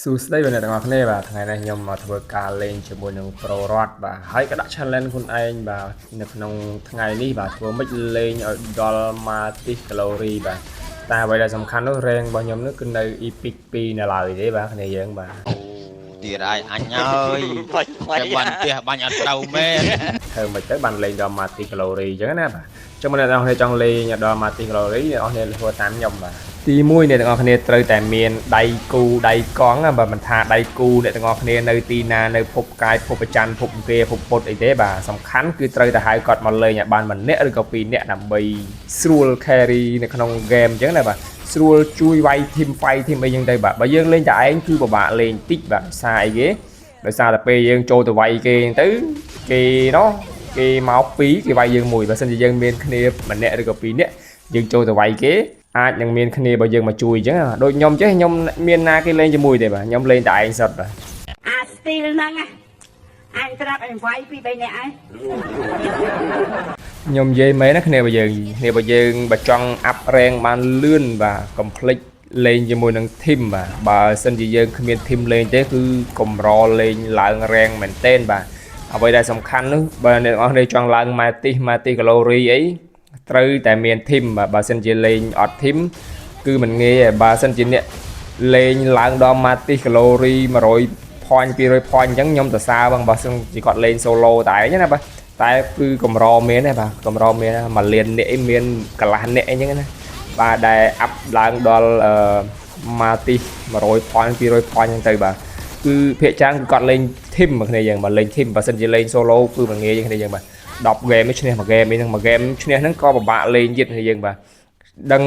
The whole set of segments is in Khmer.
សួស្តីបងប្អូនទាំងអស់គ្នាបាទថ្ងៃនេះខ្ញុំមកធ្វើការលេងជាមួយនឹង Pro រតបាទហើយក៏ដាក់ challenge ខ្លួនឯងបាទនៅក្នុងថ្ងៃនេះបាទធ្វើម៉េចលេងឲ្យដល់ Martis Glory បាទតែអ្វីដែលសំខាន់នោះ rank របស់ខ្ញុំនោះគឺនៅ Epic 2នៅឡើយទេបាទគ្នាយើងបាទ ទៀតហើយអញហើយ បាញ់បាញ់ តែបាញ់ផ្ទះបាញ់អត់ត្រូវមែន ធ្វើម៉េចទៅបានលេងដល់ Martis Glory អញ្ចឹងណាបាទអញ្ចឹងអ្នកទាំងអស់គ្នាចង់លេងឲ្យដល់ Martis Glory អ្នកទាំងអស់គ្នាធ្វើតាមខ្ញុំបាទទី1អ្នកទាំងអស់គ្នាត្រូវតែមានដៃគូដៃកង់ណាបាទមិនថាដៃគូអ្នកទាំងអស់គ្នានៅទីណានៅភពកាយភពប្រច័នភពគេភពពុទ្ធអីទេបាទសំខាន់គឺត្រូវតែហៅគាត់មកលេងឲ្យបានម្នាក់ឬក៏ពីរនាក់ដើម្បីស្រួល carry នៅក្នុង game អញ្ចឹងណាបាទស្រួលជួយវាយ team fight team អីចឹងទៅបាទបើយើងលេងតែឯងគឺពិបាកលេងតិចបាទដោយសារអីគេដោយសារតែពេលយើងចូលទៅវាយគេអញ្ចឹងទៅគេណោះគេមកពីរគេវាយយើងមួយបើសិនជាយើងមានគ្នាម្នាក់ឬក៏ពីរនាក់យើងចូលទៅវាយគេអាចនឹងមានគ្នាបើយើងមកជួយអញ្ចឹងដូចខ្ញុំចេះខ្ញុំមានណាគេលេងជាមួយទេបាទខ្ញុំលេងតែឯងសុទ្ធបាទ អាស្ទីលហ្នឹងណាអញត្រាប់អញវាយពីបីនាក់ឯង ខ្ញុំនិយាយមែនណាគ្នាបើយើងគ្នាបើយើងបើចង់ up rank បានលឿនបាទកុំភ្លេចលេងជាមួយនឹង team បាទបើសិនជាយើងគ្មាន team លេងទេគឺកម្រលេងឡើង rank មែនទែនបាទអ្វីដែលសំខាន់នោះបើអ្នកទាំងអស់គ្នាចង់ឡើង Martis Martis Glory អីត្រូវតែមាន team បាទបើសិនជាលេងអត់ team គឺមិនងាយទេបើសិនជាអ្នកលេងឡើងដល់ Martis Glory 100 point 200 point អញ្ចឹងខ្ញុំសរសើរបងបើសិនជាគាត់លេង solo តែឯងណាបាទតែគឺកម្រមានទេបាទកម្រមានមួយលានអ្នកអីមានកន្លះអ្នកអីចឹងណាបាទដែល up ឡើងដល់អឺ Martis 100 point 200 point អញ្ចឹងទៅបាទគឺភាគច្រើនគឺគាត់លេង team មកគ្នាយើងបាទលេង team បើសិនជាលេង solo គឺមិនងាយជាងគ្នាយើងបាទ10 game ឈ្នះមួយ game ហ្នឹងមួយ game ឈ្នះហ្នឹងក៏ពិបាកលេងទៀតគ្នាយើងបាទដឹង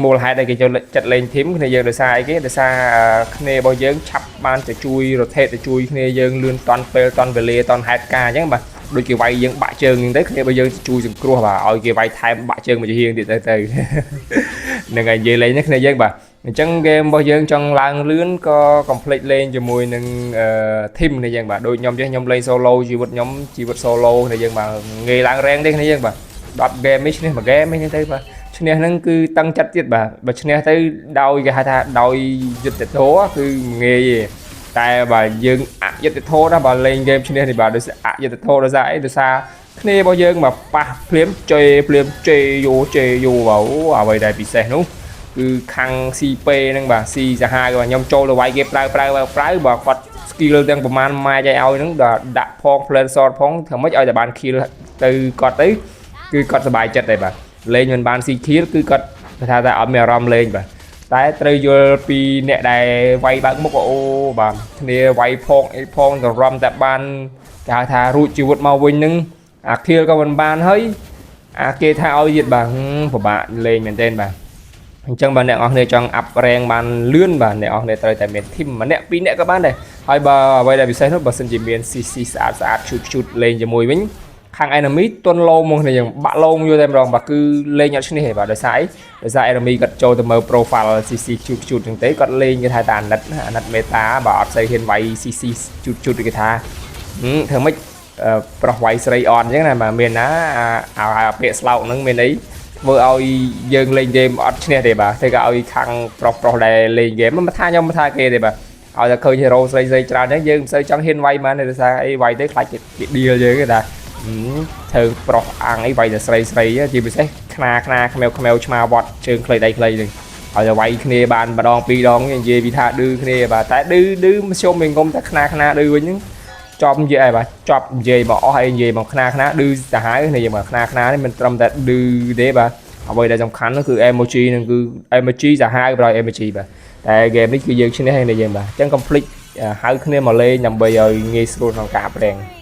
មូលហេតុអីគេចូលចិត្តលេង team គ្នាយើងដោយសារអីគេដោយសារគ្នារបស់យើងឆាប់បានទៅជួយ rotate ទៅជួយគ្នាយើងលឿនតន់ពេលតន់វេលាតន់ហេតុការណ៍អញ្ចឹងបាទដូចគេវាយយើងបាក់ជើងអញ្ចឹងទៅគ្នារបស់យើងជួយសង្គ្រោះបាទឲ្យគេវាយថែមបាក់ជើងមួយជាងទៀតទៅទៅ ហ្នឹងហើយនិយាយលេងណាគ្នាយើងបាទអញ្ចឹងហ្គេមរបស់យើងចង់ឡើងលឿនក៏កុំភ្លេចលេងជាមួយនឹងអឺ team នេះយើងបាទដូចខ្ញុំចេះខ្ញុំលេង solo ជីវិតខ្ញុំជីវិត solo នេះយើងបាទងាយឡើង rank ទេគ្នាយើងបាទ10 game នេះឈ្នះមួយ game នេះទៅបាទឈ្នះហ្នឹងគឺតឹងចិត្តទៀតបាទបើឈ្នះទៅដោយគេហៅថាដោយយុត្តិធម៌គឺងាយទេតែបើយើងអយុត្តិធម៌ណាស់បើលេងហ្គេមឈ្នះនេះបាទដោយសារអយុត្តិធម៌ដោយសារអីដោយសារគ្នារបស់យើងមកប៉ះភ្លាមជេភ្លាមជេយោជេយោបាទអូអ្វីដែលពិសេសនោះគឺខាង CP ហ្នឹងបាទ C សាហាវបាទខ្ញុំចូលទៅវាយគេប្រើប្រើប្រើបើគាត់ skill ទាំងប្រហែលម៉ែចឲ្យឲ្យហ្នឹងដល់ដាក់ផង plan shot ផងធ្វើម៉េចឲ្យតែបាន kill ទៅគាត់ទៅគឺគាត់សប្បាយចិត្តដែរបាទលេងមិនបាន C kill គឺគាត់ថាតែអត់មានអារម្មណ៍លេងបាទតែត្រូវយល់ពីអ្នកដែលវាយបើកមុខអូបាទគ្នាវាយផងអីផងទៅរំតែបានគេហៅថារួចជីវិតមកវិញហ្នឹងអា kill ក៏មិនបានហើយអាគេថាឲ្យទៀតបាទពិបាកលេងមែនទែនបាទអញ្ចឹងបើអ្នកនរគ្នាចង់ up rank បានលឿនបាទអ្នកនរគ្នាត្រូវតែមាន team ម្នាក់ពីរនាក់ក៏បានដែរហើយបើអ្វីដែលពិសេសនោះបើសិនជាមាន CC ស្អាតស្អាតឈូតឈូតលេងជាមួយវិញខាង enemy ទន់លោមមកគ្នាយើងបាក់លោមយកតែម្ដងបាទគឺលេងអត់ឈ្នះទេបាទដោយសារអីដោយសារ enemy គាត់ចូលទៅមើល profile CC ឈូតឈូតចឹងទេគាត់លេងគេថាតែអាណិតអាណិត meta បាទអត់សូវហ៊ានវាយ CC ឈូតឈូតគេថាធ្វើម៉េចប្រុសវាយស្រីអត់អញ្ចឹងណាបាទមានណាអាពាក្យស្លោកហ្នឹងមានអីធ្វើឲ្យយើងលេងហ្គេមអត់ឈ្នះទេបាទធ្វើឲ្យខាងប្រុសប្រុសដែលលេងហ្គេមមិនថាខ្ញុំមិនថាគេទេបាទឲ្យតែឃើញ hero ស្រីស្រីច្រើនអញ្ចឹងយើងមិនសូវចង់ហ៊ានវាយបានទេដោយសារអីវាយទៅខ្លាចគេឌៀលយើងទេតាធ្វើប្រុសអាំងអីវាយតែស្រីស្រីជាពិសេសខ្នាខ្នាខ្មៅខ្មៅឆ្មាវត្តជើងខ្លីដៃខ្លីហ្នឹងឲ្យតែវាយគ្នាបានម្ដងពីរដងនិយាយពីថាឌឺគ្នាបាទតែឌឺឌឺមធ្យមមិនងុំតែខ្នាខ្នាឌឺវិញហ្នឹងចប់និយាយហើយបាទចប់និយាយមកអស់ហើយនិយាយមកខ្នាខ្នាឌឺសាហាវនេះមកខ្នាខ្នានេះមិនត្រឹមតែឌឺទេបាទអ្វីដែលសំខាន់នោះគឺ emoji នឹងគឺ emoji សាហាវប្រយ emoji បាទតែ game នេះគឺយើងឈ្នះហើយនេះយើងបាទអញ្ចឹង complete ហៅគ្នាមកលេងដើម្បីឲ្យងាយស្រួលក្នុងការ rank។